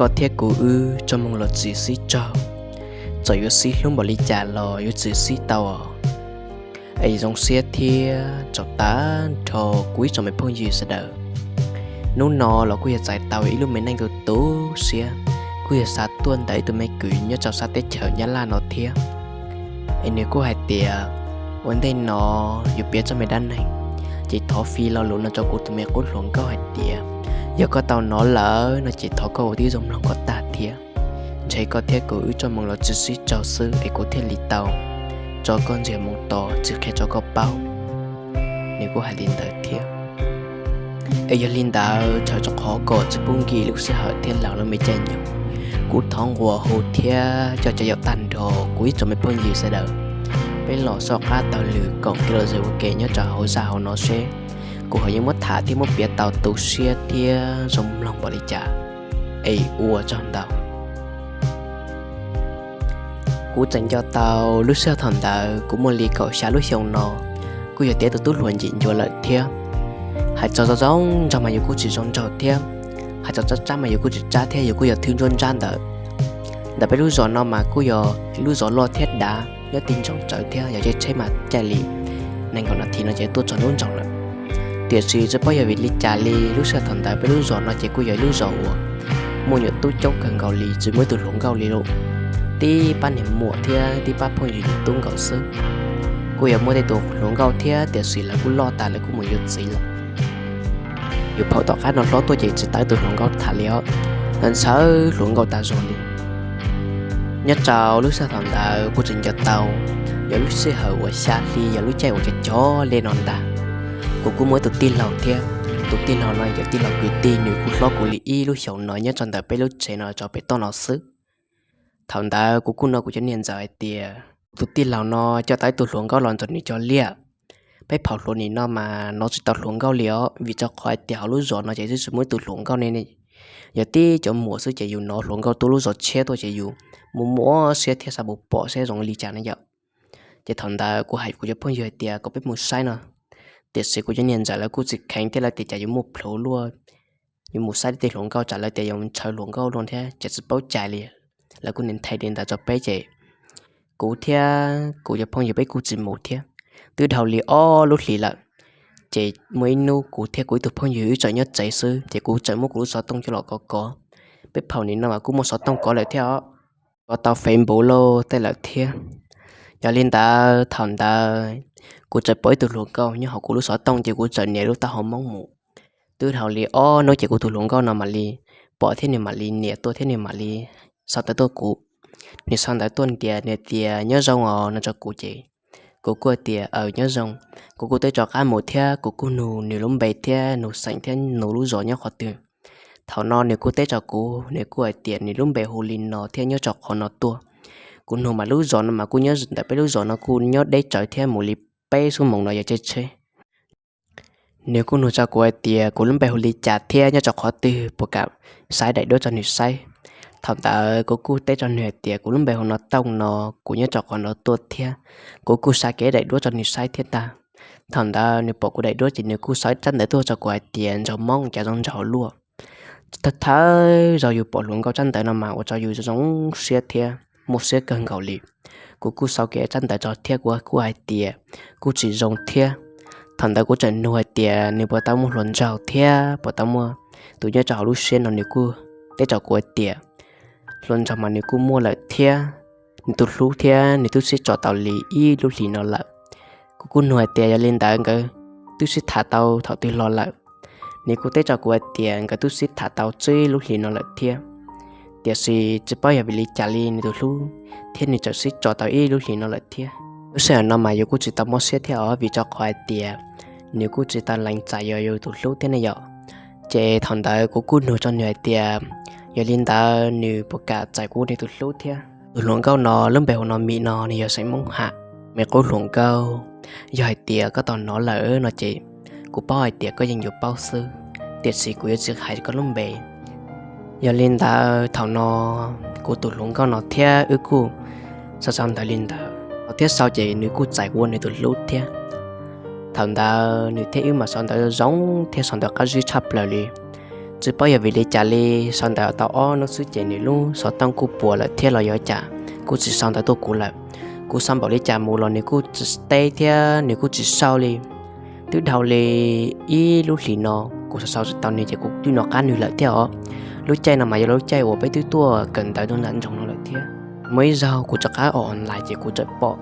Koj thiab kuv wb tso moo los tsis sib raug, txawm yuav sib hlub npaum li cas los yuav tsis sib tau. Es zoo siab thiab tsaug tag nrho kuv ib tsoom me phooj ywg sawv daws. Hnub no los kuj yog txais tau ib lub me neej tu tu siab, kuj yog xa tuaj ntawm ib tug me kwv nyob rau sab teb chaws Nyab Laj no thiab. Es nws kuj hais tias ua ntej no yuav piav txoj me dab neeg, ces thov fij lo lus no rau kuv tus me qub hluas nkauj hais tias yog koj tau hnov lawm no ces thov koj ua tib zoo mloog kom tag thiab. Ntshe koj thiab kuv wb tso moo los tsis sib raug xwb es kuv thiaj li tau tso koj ntxias moo tos tsis qhia rau koj paub. Nws kuj hais li ntawd thiab. Es yog li ntawd, txhawm rau qhov kom tsis pub nkim lub sij hawm thiab laus lub me caij nyoog, kuv thov nquas hu thiab coj cav yaum tag nrho kuv ib tsoom me phooj ywg sawv daws, peb los soj qab taug lw koom kev lom zem ua ke nyob rau hauv zaj hauv no seb kuv ho yuav muab tham thiab muab piav tau tu siab thiab zoo mloog npaum li cas. Es ua tsaug ntau. Kuv tseem nco tau lub sij hawm thaum ntawd kuv muaj li kaum xya lub xyoo no, kuj yog tiav tus tub hluas ncim ncua lawm thiab. Hais txog zoo zoo nraug mas yus kuj tsis zoo nraug thiab, hais txog tsab tsab mas yus kuj tsis tsab thiab, yus kuj yog thwj ntsuab ntsab ntawd. Ntawm peb lub zos no mas kuj yog lub zos loj thiab dav nyob tib ntsoov tsawv thiab, yog caij tsheb mas caij li nees nkaum nas this no ces tuaj txog lub nroog lawm. Tiam sis tsis paub yog vim li cas li lub sij hawm thaum ntawd peb lub zos no ces kuj yog ib lub zos uas muaj nyuam tub coob kawg nkaus li, tsis muaj ib tug hluas nkauj li lauj. Tib pab niag muam thiab tib pab phooj ywg niag tub nkaus xwb. Kuj yog muaj tej tus hluas nkauj thiab tiam sis lawv kuj loj tas lawv kuj mus yuav txiv lawm. Yus phaum tom qab no hlob tuaj ces tsis tau ib tug hluas nkauj tham li os, ntxhawv hluas nkauj tas zog li. Nyob rau lub sij hawm thaum ntawd kuv tseem nco tau, yog lub sij hawm uas xya hli yog lub caij uas cov cov li no ntag. Kuv kuj muaj ib tug tij laug thiab, tus tij laug no yog tij laug kwv tij, nws kuj hlob kuv li ib lub xyoos no nyob rau ntawm peb lub tsev no rau pem toj no xwb. Thaum ntawd kuv kuj nug kuv cov niam ntxawm hais tias, tus tij laug no coj tau ib tug hluas nkauj los nrog nws cog liaj, peb phaum hluas nim no mas nov tsis tau hluas nkauj li os, vim rau qhov hais tias hauv lub zos no ces twb tsis muaj ib tug hluas nkauj ne, yog tib cov muam xwb ces yus nov hluas nkauj tuaj lub zos tshiab tuaj ces yus muaj muaj siab thiab xav mus pom seb zoo li cas na yom. Ces thaum ntawd kuv hais kuv cov phooj ywg hais tias kom peb mus saib no, tiam sis kuv cov niam ntxawm lawv kuj tsis kheev thiab, lawv tias cas yuav muaj plhus luaj, yuav mus saib tej hluas nkauj tsam lawv tias yuav ntshaw hluas nkauj luaj thiab ces tsis paub cai li. Lawv kuj nthe li ntawd rau peb ces kuv thiab kuv cov phooj ywg peb kuj tsis mus thiab. Twb dhau li ob lub hlis lawm, ces muaj ib hnub kuv thiab kuv ib tug phooj ywg wb tseem nyob tsev xwb ces kuv txawm muab kuv lub xov tooj coj los kov kov. Peb phaum nim no mas kuj muaj xov tooj kov lawm thiab os, kov tau Facebook lauj tej lawm thiab. Yog li ntawd thaum ntawd kuv txawm pom ib tug hluas nkauj nyob hauv kuv lub xov tooj ces kuv txawm nias lub taub hau hmoob mus. Twb dhau li ob hnub ces kuv tus hluas nkauj no mam li pom thiab nws mam li nias tuaj thiab nws mam li sau ntawv tuaj kuv. Nws sau ntawv tuaj ntias nws tias nyob zoo os no rau kuv ces kuv kuj tias aws nyob zoo. Kuv kuj teb rov qab mus thiab kuv kuj nug nws lub npe thiab nug xeem thiab nug lub zos nyob qhov twg. Thaum no nws kuj teb rau kuv, nws kuj hais tias nws lub npe hu li no thiab nyob rau qhov no tuaj. Kuv nug mas lub zos no mas kuj nyob ntawm peb lub zos no kuj nyob deb tsawv thiab mus li peb xuab moos no yog caij tsheb. Nws kuj nug rau kuv hais tias kuv lub npe hu li cas thiab nyob rau qhov twg puas kam xa daim duab rau nws saib. Thaum ntawd kuv kuj teb rau nws hais tias kuv lub npe hu no Tooj no, kuv nyob rau qhov no tuaj thiab. Kuv kuj xa kiag daim duab rau nws saib thiab ntag. Thaum ntawd nws pom kuv daim duab ces nws kuj xa tsab ntawv tuaj rau kuv hais tias nraug Hmoob cas zoo nraug luaj. Thawj thawj zaug yus pom hluas nkauj tsab ntawv no mas ua rau yus zoo siab thiab muaj siab kawg nkaus li. Kuv kuj xa kiag tsab ntawv rau thiab kuv kuj hais tias kuj tsis zoo thiab. Thaum ntawd kuv tseem nug hais tias nws puas tau muaj hluas nraug thiab puas tau muaj tus nyob rau hauv lub siab no, nws kuj teb rau kuv hais tias hluas nraug mas nws kuj muaj lawm thiab, nws tus hlub thiab nws twb sib tso tau li ib lub hlis no lawm. Kuv kuj nug hais tias yog li ntawd nkawd twb sib tham tau thaum twg los lawm. Nws kuj teb rau kuv hais tias nkawd twb sib tham tau tsib lub hlis no lawm thiab, tiam sis tsis paub yog vim li cas li nws tus hlub thiab nws txawm sib tso tau ib lub hlis no lawm thiab. Lub sij hawm no mas yus kuj tsis tau mob siab thiab os, vim rau qhov hais tias nws kuj tsis tau lees txais yus tus hlub thiab ne yom. Ces thaum ntawd kuv kuj nug rau nws hais tias yog li ntawd nws puas kam txais kuv ua nws tus hlub thiab. Tus hluas nkauj no lub npe hu no Mim no, nws yog xeem Hmoob Ham. Me qub hluas nkauj, yog hais tias koj tau hnov lawm no ces kuv paub hais tias koj yeej yuav paub xwb, tiam sis kuv yuav tsis hais koj lub npe. Yog li ntawd thaum no kuv tus hluas nkauj no thiab wb kuj sau sau ntawv li ntawd, thiab sau ces nws kuj txais kuv ua nws tus hlub thiab. Thaum ntawd nws thiab wb mas sau ntawv zoo thiab sau ntawv qab zib tshaj plaws li. Tsis paub yog vim li cas li, sau ntawv tau ob hnub xwb ces nws lub xov tooj kuj puas lawm thiab los yog cas, kuj tsis sau ntawv tuaj kuv lawm. Kuv xa npaum li cas mus los nws kuj tsis teb thiab nws kuj tsis sau li. Twb dhau li ib lub hlis no kuv sau sau tsis tau nws ces kuv twb nco qab nws lawm thiab os. Lub caij no mas yog lub caij uas peb twb tuaj kawm ntawv rau nram nroog no lawm thiab. Muaj ib zaug kuv rov qab online ces kuv txawm pom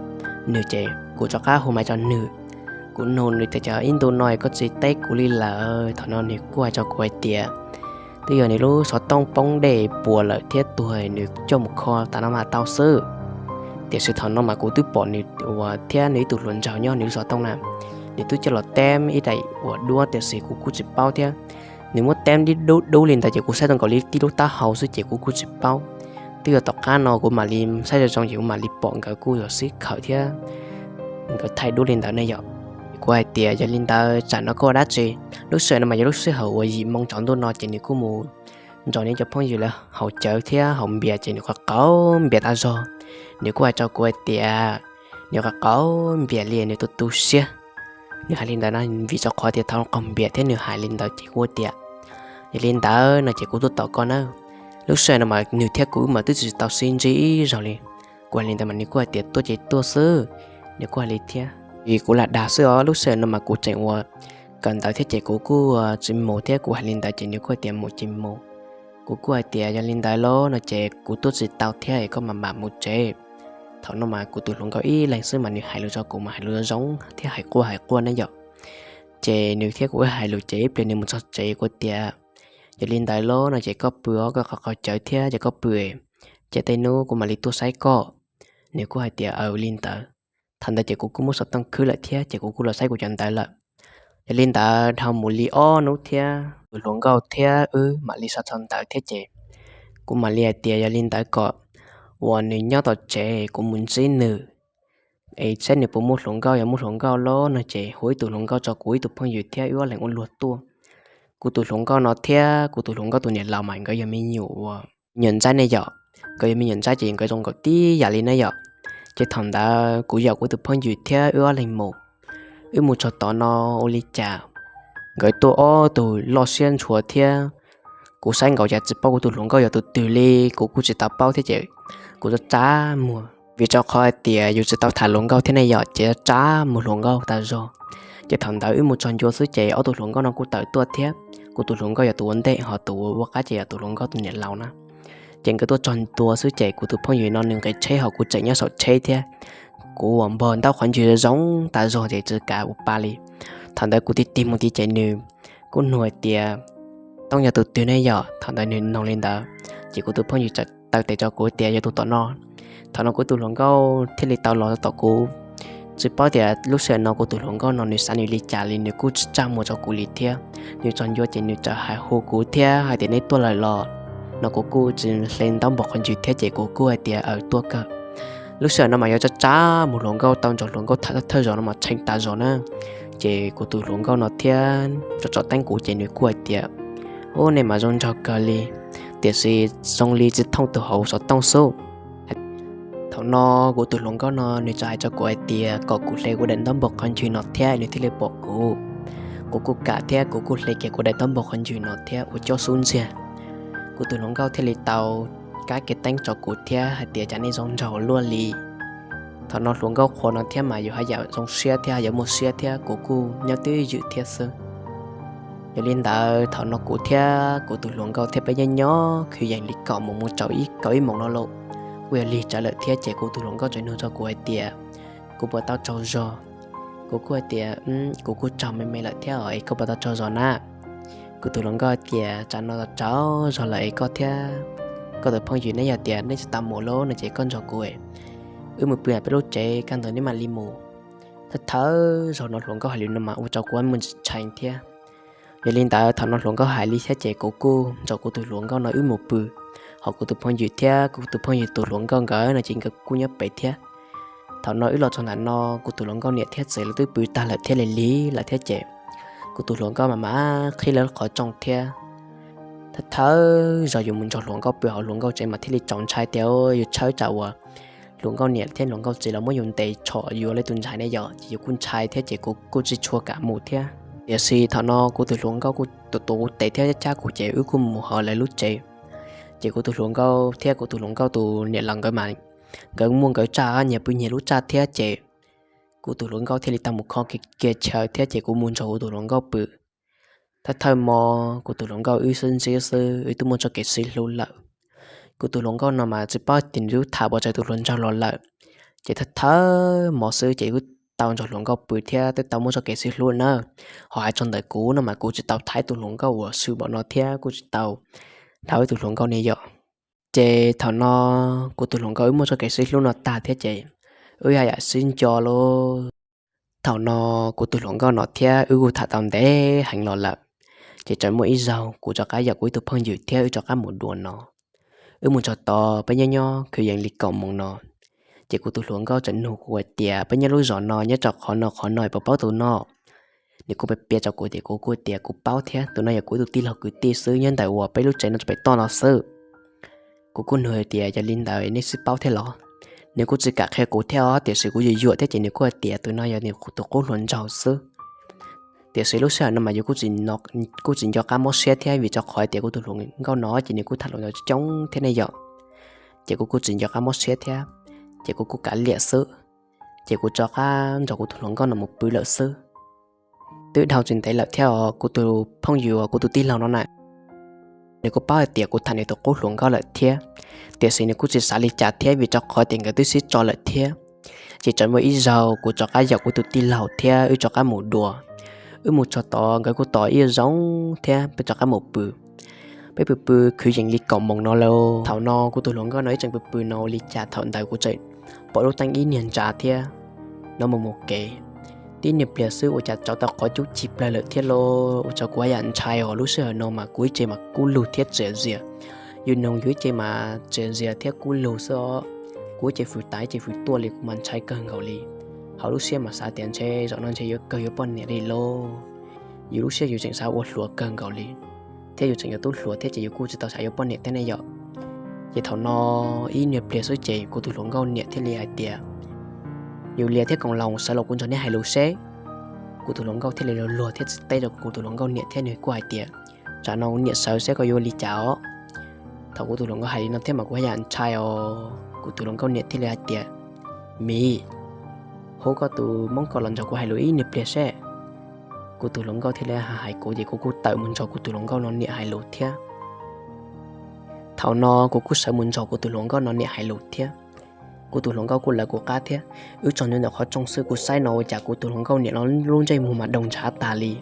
nws ces kuv rov qab hu mais rau nws. Kuv nug nws tias, Cas ib ntu no koj tsis teb kuv li lawm? Thaum no nws kuj hais rau kuv hais tias twb yog nws lub xov tooj poob dej puas lawm thiab tuag nws coj mus kho tas no mas tau xwb. Tiam sis thaum no mas kuv twb pom nws uas thiab nws ib tug hluas nraug nyob nws lub xov tooj na, nws twb coj los teb ib daim uas duab tiam sis kuv kuj tsis paub thiab. Nws muab teb dib dub dub li ntawd ces kuv saib tau nkaus li tib lub taub hau xwb ces kuv kuj tsis paub. Twb yog tom qab no kuv mam li saib zoo zoo ces kuv mam li pom nkawd kuj yuav sib khawm thiab nkawd thaij duab li ntawd ne yom. Kuv hais tias, Yog li ntawd tsam no koj ua dab tsi? Lub sij hawm no mas yog lub sij hawm uas yim moo tsaus ntuj no ces nws kuj mus nrog nws cov phooj ywg lawv haus cawv thiab haus npias ces nws qhov qaub npias tas zog. Nws kuj hais rau kuv hais tias nws qhov qaub npias li nws tu tu siab. Nws hais li ntawd no vim rau qhov tias thaum qaug npias thiab nws hais li ntawd ces kuv tias, Yog li ntawd no ces kuv tuaj tos koj na. Lub sij hawm no mas nws thiab kuv wb mas twb tsis tau sib ntsib ib zaug li. Kuv hais li ntawd mas nws kuj hais tias, Tuaj ces tuaj xwb. Nws kuj hais li thiab, es kuv lam dag xwb os. Lub sij hawm no mas kuv tseem ua kawm ntawv thiab ces kuv kuj tsis mus thiab. Kuv hais li ntawd ces nws kuj hais tias, Mus ces mus. Kuv kuj hais tias, Yog li ntawd los no ces kuv tuaj tsis tau thiab es koj mam mam mus tsev. Thaum no mas kuv tus hluas nkauj ib leeg xwb mas nws hais lus rau kuv mas hais lus zoo thiab hais quaj hais quaj ne yom. Ces nws thiab kuv wb hais lus ces ib pliag nws mus txog tsev kuv tias, Yog li ntawd los no ces koj pw os, koj qaug qaug cawv thiab ces koj pw, ces tej hnub kuv mam li tuaj saib koj. Nws kuj hais tias, Aws, li ntawd. Thaum ntawd ces kuv kuj muab xov tooj khwb lawm thiab ces kuv kuj los saib kuv cov ntawv lawm. Yog li ntawd dhau mus li ob hnub thiab tus hluas nkauj thiab wb mam li sib txog ntawd thiab ces kuv mam li hais tias yog li ntawd kom uas nws nyob tom tsev kuv mus ntsib nws es saib nws puas muaj hluas nkauj, yog muaj hluas nkauj los no ces hu ib tug hluas nkauj tso kuv ib tug phooj ywg thiab wb ob leeg ua luag tuaj. Kuv tus hluas nkauj no thiab kuv tus hluas nkauj tus niam laus mas nkawd yog me nyuam uas me nyuam ntxaib ne yom. Nkawd yog me nyuam ntxaib ces nkawd zoo nkaus tib yam li ne yom. Ces thaum ntawd kuv yaum kuv tus phooj ywg thiab wb ob leeg mus. Wb mus txog tom no ua li cas nkawd tuaj ob tug loj siab ntshua thiab kuv saib nkaus cas tsis paub kuv tus hluas nkauj yog tus twg li, kuv kuj tsis tau paub thiab ces kuv tsa tsa muag vim rau qhov hais tias yus tsis tau tham hluas nkauj thiab ne yom, ces tsa tsa muag hluas nkauj tas zog. Ces thaum ntawd wb mus txog ncua xwb ces ob tug hluas nkauj no kuj tawm tuaj thiab. Kuv tus hluas nkauj yog tus ua ntej ho tus ua qab ces yog tus hluas nkauj tus niam laus na. Ces nkawd tuaj txog ntua xwb ces kuv tus phooj ywg no nws nqis tsheb ho kuv tseem nyob saum tsheb thiab. Kuv uas npog ntaub qhov ncig zoo tas zog ces tsis kav ua pa li. Thaum ntawd kuv tig tig mus tid ces nws kuj nug hais tias, Toob yog tus twg ne yom? Thaum ntawd nws nug li ntawd ces kuv tus phooj ywg txawm taw tes rau kuv tias, Yog tus tom no. Thaum no kuv tus hluas nkauj thiaj li tau los tom kuv. Tsis paub tias lub sij hawm no kuv tus hluas nkauj no nws xav nws li cas li, nws kuj tsis tsa muag rau kuv li thiab. Nws txog ncua ces nws txawm hais hu kuv thiab hais tias, Nej tuaj lawm los? No kuv kuj tsis hle ntaub npog qhov ncig thiab ces kuv kuj hais tias, Aws, tuaj kawg. Lub sij hawm no mas yog tsa tsa muag hluas nkauj, tau nrog hluas nkauj tham thawj zaug no mas tshee tas zog na. Ces kuv tus hluas nkauj no thiab tsom tsom teeb kuv ces nws kuj hais tias, Ub, nej mas zoo nraug kawg li, tiam sis zoo li tsis thooj tus hauv xov tooj xwb. Thaum no kuv tus hluas nkauj no nws txawm hais rau kuv hais tias kom kuv hle kuv daim ntaub npog qhov ncig no thiab nws thiaj li pom kuv. Kuv kuj kam thiab kuv kuj hle kiag kuv daim ntaub npog qhov ncig no thiab ua cob xub ntxiag. Kuv tus hluas nkauj thiaj li tau kab kiag teeb rau kuv thiab hais tias, Cas nej zoo nraug luaj li. Thaum no hluas nkauj qhua no thiab mas yus haj yam zoo siab thiab haj yam muaj siab thiab kuv kuj nyob twj ywm thiab xwb. Yog li ntawd thaum no kuv thiab kuv tus hluas nkauj thiab peb nyob nyob khwv yees li kaum moos mus rau ib kaum ib moos no lauj, kuj yog lig tsawv lawm thiab ces kuv tus hluas nkauj txawm nug rau kuv hais tias, Kuv puas tau tsaug zog? Kuv kuj hais tias, Kuv kuj tsaug me me lawm thiab os, es koj puas tau tsaug zog na? Kuv tus hluas nkauj hais tias, Tsam no tsaug zog lawm es koj thiab koj tus phooj ywg neb yog tias neb tsis tau mus lawm no ces koj nrog kuv, wb mus pw peb lub tsev kaj ntug neb mam li mus. Thawj thawj zaug no hluas nkauj hais li no mas ua rau kuv muaj ntsis tshee thiab. Yog li ntawd thaum no hluas nkauj hais li thiab ces kuv kuj nrog kuv tus hluas nkauj no wb mus pw, ho kuv tus phooj ywg thiab kuv tus phooj ywg tus hluas nkauj nkawd no ces nkawd kuj nyob pem thiab. Thaum no wb los txog ntawm no kuv tus hluas nkauj niam thiab txiv lawv twb pw tag lawm thiab lig lig lawm thiab ces kuv tus hluas nkauj mas mam qhib lawv qhov rooj thiab. Thawj thawj zaug yus mus nrog hluas nkauj pw hauv hluas nkauj tsev mas thiaj li txaus ntshai tias yus tshawb tsam uas hluas nkauj niam thiab hluas nkauj txiv los muab yus ntes tshom yuav lawv tus ntxhais ne yom, ces yus kuj ntshai thiab ces kuv kuj tsis tshua kam mus thiab. Tiam sis thaum no kuv tus hluas nkauj kuj tuav kuv tes thiab cab kuv ces wb kuj mus hauv lawv lub tsev. Ces kuv tus hluas nkauj thiab kuv tus hluas nkauj tus niam laus nkawd mas nkawd muaj nkawd txaj nyias pw nyias lub txaj thiab ces kuv tus hluas nkauj thiaj li tau mus kho kiag chaw thiab ces kuv mus nrog kuv tus hluas nkauj pw. Thawj thawj hmo kuv tus hluas nkauj wb sib ntsib xwb wb twb muaj txoj kev sib hlub lawm. Kuv tus hluas nkauj no mas tsis paub tias nws twb tham puas tsawg tus hluas nraug los lawm. Ces thawj thawj hmo xwb ces wb tau nrog hluas nkauj pw thiab twb tau muaj txoj kev sib hlub na. Ho hais txog ntawm kuv no mas kuv tsis tau tham tus hluas nkauj uas xwm npaum no thiab kuj tsis tau tham tus hluas nkauj ne yom. Ces thaum no kuv tus hluas nkauj wb muaj txoj kev sib hlub no tag thiab ces wb yam yam sib nco lauj. Thaum no kuv tus hluas nkauj no thiab wb kuj tham tau ntev heev los lawm. Ces tseem muaj ib zaug kuv rov qab yaum kuv ib tug phooj ywg thiab wb rov qab mus dua no. Wb mus txog tod peb nyob nyob kwv yees li kaum moos no. Ces kuv tus hluas nkauj tseem nug kuv hais tias peb nyob lub zos no nyob rau qhov no qhov no puas paub tus no? Nws kuj piav piav rau kuv ces kuv kuj tias kuv paub thiab, tus no yog kuv ib tug tij laug kwv tij xwb, nyob ntawm uas peb lub tsev no pem toj no xwb. Kuv kuj nug hais tias yog li ntawd nej sib paub thiab los? Nws kuj tsis kam qhia kuv thiab os, tiam sis kuv yuam yuam thiab ces nws kuj hais tias tus no yog nws tus qub hluas nraug xwb. Tiam sis lub sij hawm no mas yus kuj tsis nco qab mob siab thiab vim rau qhov tias kuv tus hluas nkauj no ces nws kuj tham hluas nraug coob thiab ne yom. Ces kuv kuj tsis nco qab mob siab thiab, ces kuv kuj kav liam xwb. Ces kuv rov qab nrog kuv tus hluas nkauj no mus pw lawm xwb. Twb dhau tsis ntev lawm thiab os, kuv tus phooj ywg uas kuv tus tij laug no na, nws kuj paub hais tias kuv tham nws tus qub hluas nkauj lawm thiab, tiam sis nws kuj tsis xav li cas thiab vim rau qhov tias nkawd twb sib tso lawm thiab. Ces tseem muaj ib zaug kuv rov qab yaum kuv tus tij laug thiab wb rov qab mus dua. Wb mus txog tod nkawd kuj tos ib zaug thiab peb rov qab mus pw. Peb pw pw kwv yees li kaum moos no lauj. Thaum no kuv tus hluas nkauj no ib tseem pw pw no ua li cas thaum ntawd kuv tseem pom lub teeb ib niag ntsa thiab no mus mus kev. Tib niag pliag xwb ua cas tsauv tau qhov cub cig plawg lawm thiab lauj. Ua rau kuv haj yam ntshai os, lub sij hawm no mas kuv ib ce mas kub lug thiab txias zias. Yus noog yus ib ce mas txias zias thiab kub lug xwb os. Kuv ib ce fws tas ib ce fws tuaj li, kuv mas ntshai kawg nkaus li. Hauv lub siab mas xav tias ntshe zaum no ntshe yuav kawg yuav poj niam li lauj. Yus lub siab yus tseem xav ua hluas kawg nkaus li, thiab yus tseem yog tub hluas thiab ces yus kuj tsis tau xav yuav poj niam thiab ne yom. Ces thaum no ib niag pliag xwb ces kuv tus hluas nkauj niam thiaj li hais tias, yus lias thiab koom laus sawv los kuv nrog nej hais lus seb. Kuv tus hluas nkauj thiaj li luag luag thiab tsis teb rau kuv tus hluas nkauj niam thiab nws kuj hais tias, tsam no kuv niam sawv seb koj yuav ua li cas os. Thaum kuv tus hluas nkauj hais li no thiab mas kuv haj yam ntshai os, kuv tus hluas nkauj niam thiaj li hais tias, Mim, hu koj tus hmoob ko los nrog kuv hais lus ib niag pliag seb. Kuv tus hluas nkauj thiaj li hais kuv ces kuv kuj tawm mus nrog kuv tus hluas nkauj no niam hais lus thiab. Thaum no kuv kuj sawv mus nrog kuv tus hluas nkauj no niam hais lus thiab. Kuv tus hluas nkauj kuj lawv kuv qab thiab. Wb txog nyob ntawm qhov rooj xwb kuv saib no ua cas kuv tus hluas nkauj niam no lub ntsej muag mas doog ntshav tas li,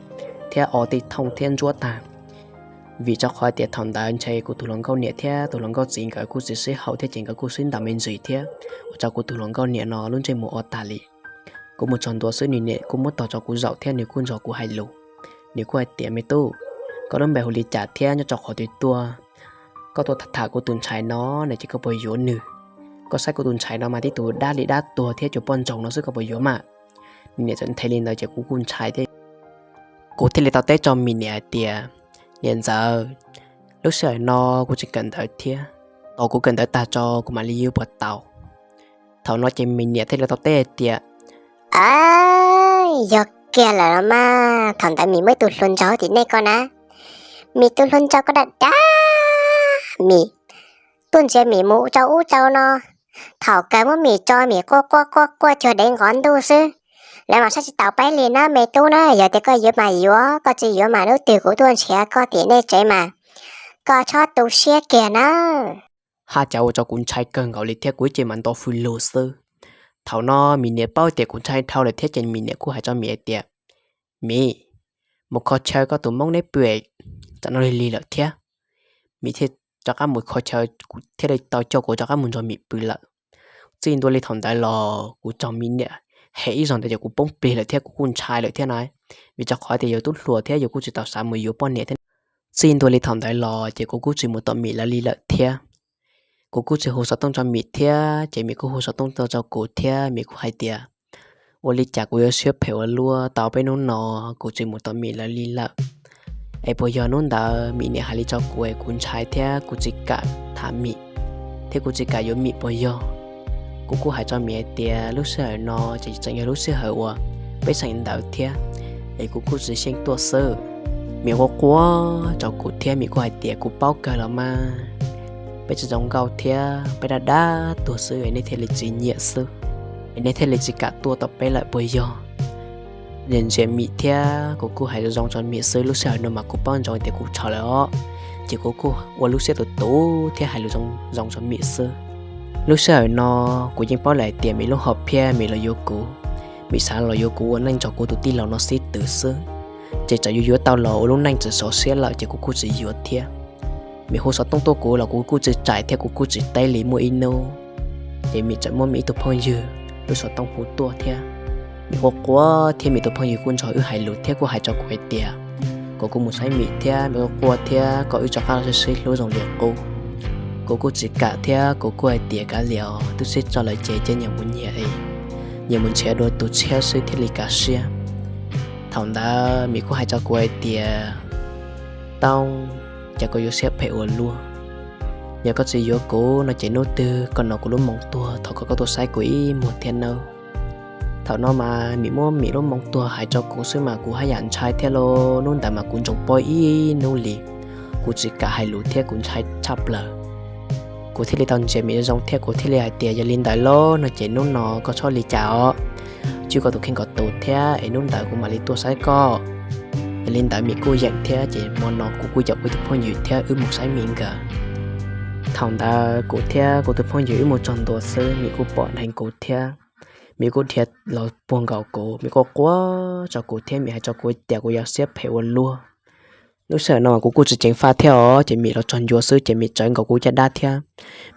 thiab o tej thooj thiab ntsuab tag. Vim rau qhov tias thaum ntawd ntshe kuv tus hluas nkauj niam thiab tus hluas nkauj txiv nkawd kuj tsis sib haum thiab ces nkawd kuj sib ntaus me ntsis thiab, ua rau kuv tus hluas nkauj niam no lub ntsej muag o tag li. Kuv mus txog ntua xwb nws niam kuj muab tog rau kuv zaum thiab nws kuj nrog kuv hais lus. Nws kuj hais tias, Me tub, koj lub npe hu li cas thiab nyob rau qhov twg tuaj? Koj tuaj tham kuv tus ntxhais no no ces koj puas yuav nws? Koj saib kuv tus ntxhais no mas tib tug dab li dab tuag thiab cua poj ntsaug no xwb, koj puas yuav mas? Nws niam txawm nthe li ntawd ces kuv kuj ntshai thiab. Kuv thiaj li tau teb rau Mim niam hais tias, Niam ntxawm, lub sij hawm no kuv tseem kawm ntawv thiab, tos kuv kawm ntawv tag tso kuv mam li yuav puas tau? Thaum no ces Mim niam thiaj li tau teb hais tias, Yog kiag lawm los mas, thaum ntawd Mim muaj ib tug hluas nraug tim nej ko na. Mim tus hluas nraug ko dag dag, Mim tuaj ntsia Mim mus rau ub rau no. Thaum kawg muab Mim tso, Mim quaj quaj quaj quaj cuag dev nqov ntuj xwb. Lawv mas saib tsis taus peb li na me tub na, yog tias koj yuav mas yuav, koj tsis yuav mas lub twg kuv tuaj nrhiav koj tim nej tsev mas koj txhob tu siab kiag na. Haj cas ua rau kuv ntshai kawg nkaus li thiab kuv ib ce mas nto fws lug xwb. Thaum no Mim niam paub tias kuv ntshai dhau lawm thiab ces Mim niam kuj hais rau Mim hais tias, Mim, mus kho chaw koj tus hmoob neb pw, tsam no lig lig lawm thiab. Mim thiaj rov qab mus kho chaw, kuv thiaj li tau coj kuv rov qab mus nrog Mim pw lawm. Txij ntua li thaum ntawd los kuv raug Mim niam hem ib zaug ntawd ces kuv poob plig lawm thiab kuv kuj ntshai lawm thiab na. Vim rau qhov tias yus tub hluas thiab yus kuj tsis tau xav mus yuav poj niam thiab. Txij ntua li thaum ntawd los ces kuv kuj tsis mus tom Mim lawv li lawm thiab. Kuv kuj tsis hu xov tooj rau Mim thiab ces Mim kuj hu xov tooj tuaj rau kuv thiab Mim kuj hais tias, Ua li cas kuv yuav siab phem ua luaj, tau peb hnub no kuv tsis mus tom Mim lawv li lawm. Es puas yog hnub ntawd Mim niam hais li rau kuv es kuv ntshai thiab kuv tsis kam tham Mim, thiab kuv tsis kam yuav Mim puas yog? Kuv kuj hais rau Mim hais tias lub sij hawm no ces tseem yog lub sij hawm uas peb xeem ntawd thiab, es kuv kuj tsis xyeej tuaj xwb. Mim quaj quaj rau kuv thiab Mim kuj hais tias kuv paub kawg los mas, peb tsis zoo nkauj thiab peb dab dab tuag xwb es nej thiaj li tsis nyiam xwb, es nej thiaj li tsis kam tuaj tom peb lawm puas yog? Ntsia ntsia Mim thiab kuv kuj hais zoo zoo rau Mim xwb. Lub sij hawm no mas kuv paub ntsoov tias kuv txhaum lawm os, ces kuv kuj ua lub siab tus tus thiab hais lus zoo zoo rau Mim xwb. Lub sij hawm no kuv yeej paub lawm hais tias Mim lub hom phiaj Mim los yuav kuv, Mim xav los yuav kuv ua neej nrog kuv tus tij laug no xib twv xwb, ces txawm yuav yuav tau los ua lub neej txawm sov siab lawm ces kuv kuj tsis yuav thiab. Mim hu xov tooj tuaj kuv los kuv kuj tsis tsaim thiab kuv kuj tsis teb li. Muaj ib hnub ces Mim txawm muaj Mim ib tug phooj ywg lub xov tooj hu tuaj thiab. Mim quaj quaj thiab Mim tus phooj ywg kuj nrog wb hais lus thiab kuj hais rau kuv hais tias kom kuv mus saib Mim thiab Mim quaj quaj thiab kom wb rov qab los sib sib hlub zoo li qub. Kuv kuj tsis kam thiab kuv kuj hais tias kav liam os, twb sib tso lawm ces cia nyias mus nyias es, nyias mus nrhiav dua tus tshiab xwb thiaj li kav siab. Thaum ntawd Mim kuj hais rau kuv hais tias, Tooj, cas koj yuav siab phem ua luaj? Yog koj tsis yuav kuv no ces hnub twg koj nov kuv lub moo tuag thov kom koj tuaj saib kuv ib muag thiab nawb. Thaum no mas Mim muab Mim lub moo tuag hais rau kuv xwb mas kuv haj yam ntshai thiab lauj. Hnub ntawd mas kuv ntsoov pob ib hnub li, kuv tsis kam hais lus thiab kuv ntshai tshaj plaws. Kuv thiaj li tau ntsia Mim zoo thiab kuv thiaj li hais tias, Yog li ntawd lauj no ces hnub no koj txhob li cas os, tswj koj tus kheej kom tus thiab es hnub ntawd kuv mam li tuaj saib koj. Yog li ntawd Mim kuj yeem thiab ces hmo no kuv kuj caum kuv tus phooj ywg thiab wb mus saib Mim nkawd. Thaum ntawd kuv thiab kuv tus phooj ywg wb mus txog ntua xwb Mim kuj pom dheev kuv thiab Mim kuj dhia los puag nkaus kuv, Mim quaj quaj rau kuv thiab Mim hais rau kuv tias kuv yuav siab phem ua luaj. Lub sij hawm no kuv kuj tsis ceev faj thiab os, ces Mim los txog ncua xwb ces Mim tsawv nkaus kuv caj dab thiab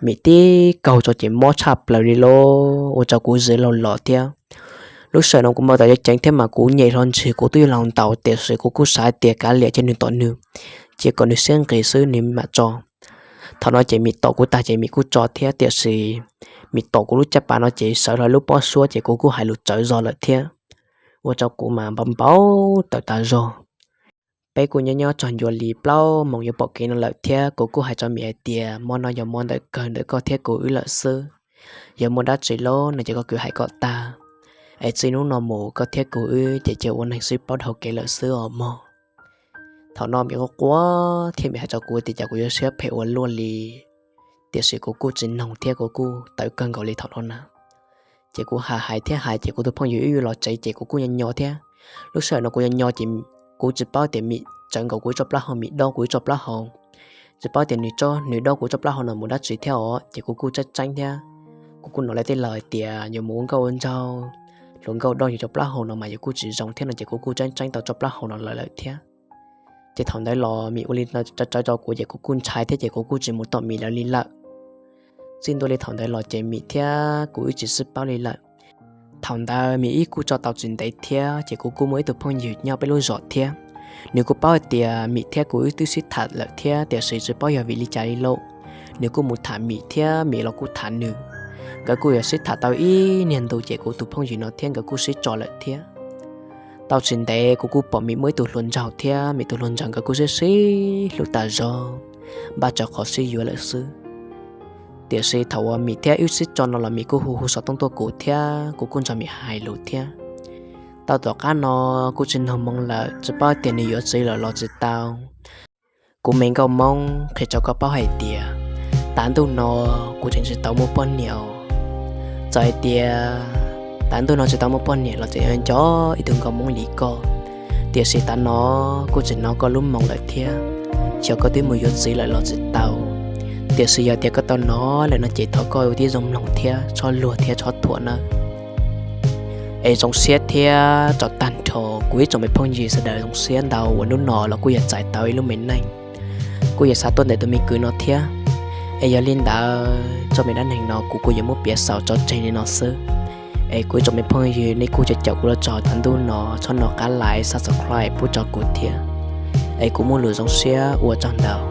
Mim tib kaug rau ces mob tshaj plaws li lauj, ua rau kuv zis laug los thiab. Lub sij hawm no kuv npau taws ceev ceev thiab mas kuv nyem hlo ntswg kuv twb yuav laug ntaus tiam sis kuv kuj xav tias kav liam cia nws tom nws, cia kom nws siab nqis xwb nws mam tso. Thaum no ces Mim tom kuv tag ces Mim kuj tso thiab tiam sis Mim tom kuv lub caj pas no ces sawv hlo lub pob suab ces kuv kuj hais lus tsawv zog lawm thiab, ua rau kuv mas npau npau taws tas zog. Peb kuj nyob nyob txog ncua li plaub moos yuav pom kev no lawm thiab kuv kuj hais rau Mim hais tias, Hmo no yog hmo ntawm kawg ntawm koj thiab kuv wb lawm xwb. Yog muaj dab tsi lauj no ces koj kwv hais kom tag, es txij hnub no mus koj thiab kuv wb ces cia ua neeg sib paub dhau kev lawm xwb os mog. Thaum no Mim quaj quaj thiab Mim hais rau kuv tias cas kuv yuav siab phem ua luaj li, tiam sis kuv kuj tsis noog thiab kuv kuj tawv kawg nkaus li thaum no na. Ces kuv hais hais thiab hais ces kuv tus phooj ywg wb los tsev ces kuv kuj nyo nyo thiab. Lub sij hawm no kuv nyo nyo ces kuv tsis paub tias Mim tsawv nkaus kuv ib tso plaub hau, Mim dob kuv ib tso plaub hau. Tsis paub tias nws tso, nws dob kuv tso plaub hau no mus dab tsi thiab os, ces kuv kuj tseeb tseeb thiab. Kuv kuj hnov lawv tej laus hais tias yuav mus ua nkauj ua nraug, hluas nkauj dob yus cov plaub hau no mas yus kuj tsis zoo thiab no ces kuv kuj tseeb tseeb tau tso plaub hau no lawm lawm thiab. Ces thaum ntawd los Mim ua li no tsawv tsawv rau kuv ces kuv kuj ntshai thiab ces kuv kuj tsis mus tom Mim lawv li lawm. Txij ntua li thaum ntawd los ces Mim thiab kuv wb tsis sib paub li lawm. Thaum ntawd Mim wb kuj tso tau tsis ntev thiab ces kuv kuj muaj ib tug phooj ywg nyob peb lub zos thiab. Nws kuj paub hais tias Mim thiab kuv wb twb sib tham lawm thiab tiam sis tsis paub yog vim li cas li lauj, nws kuj mus tham Mim thiab Mim los kuj tham nws. Nkawd kuj yuav sib tham tau ib niag ntu ces kuv tus phooj ywg no thiab nkawd kuj sib tso lawm thiab. Tau tsis ntev kuv kuj pom Mim muaj ib tug hluas nraug thiab Mim tus hluas nraug nkawd kuj sib sib hlub tas zog, npaj tsawv qhov sib yuav lawm xwb. Tiam sis thaum uas Mim thiab wb sib tso no los Mim kuj hu hu xov tooj tuaj kuv thiab kuv kuj nrog Mim hais lus thiab. Tau tom qab no kuj tsis nug moo lawm, tsis paub tias nws yuav txiv lawm los tsis tau. Kuv me nkauj Hmoob qhia rau koj paub hais tias, tav ntuj no kuv tseem tsis tau muaj poj niam. Txawm hais tias tav ntuj no tsis tau muaj poj niam los tseem nco ib tug nkauj Hmoob li koj, tiam sis tav no kuv tseem hnov koj lub moo lawm thiab. Xyov koj twb mus yuav txiv lawm los tsis tau, tiam sis yog tias koj tau hnov lawm no ces thov koj ua tib zoo mloog thiab txhob luag thiab txhob thuam nawb. Es zoo siab thiab rau tag nrho kuv ib tsoom me phooj ywg sawv daws, zoo siab ntau uas hnub no los kuj yog txais tau ib lub me neej, kuj yog xav tuaj ntawm tus me kwv no thiab. Es yog li ntawd txoj me dab neeg no kuv kuj yuav muab piav xaus tso tseg li no xwb. Es kuv ib tsoom me phooj ywg nej kuj caum caum kuv los txog tav ntuj no txhob nco qab like, subscribe pub rau kuv thiab. Es kuv muaj lus zoo siab ua tsaug ntau.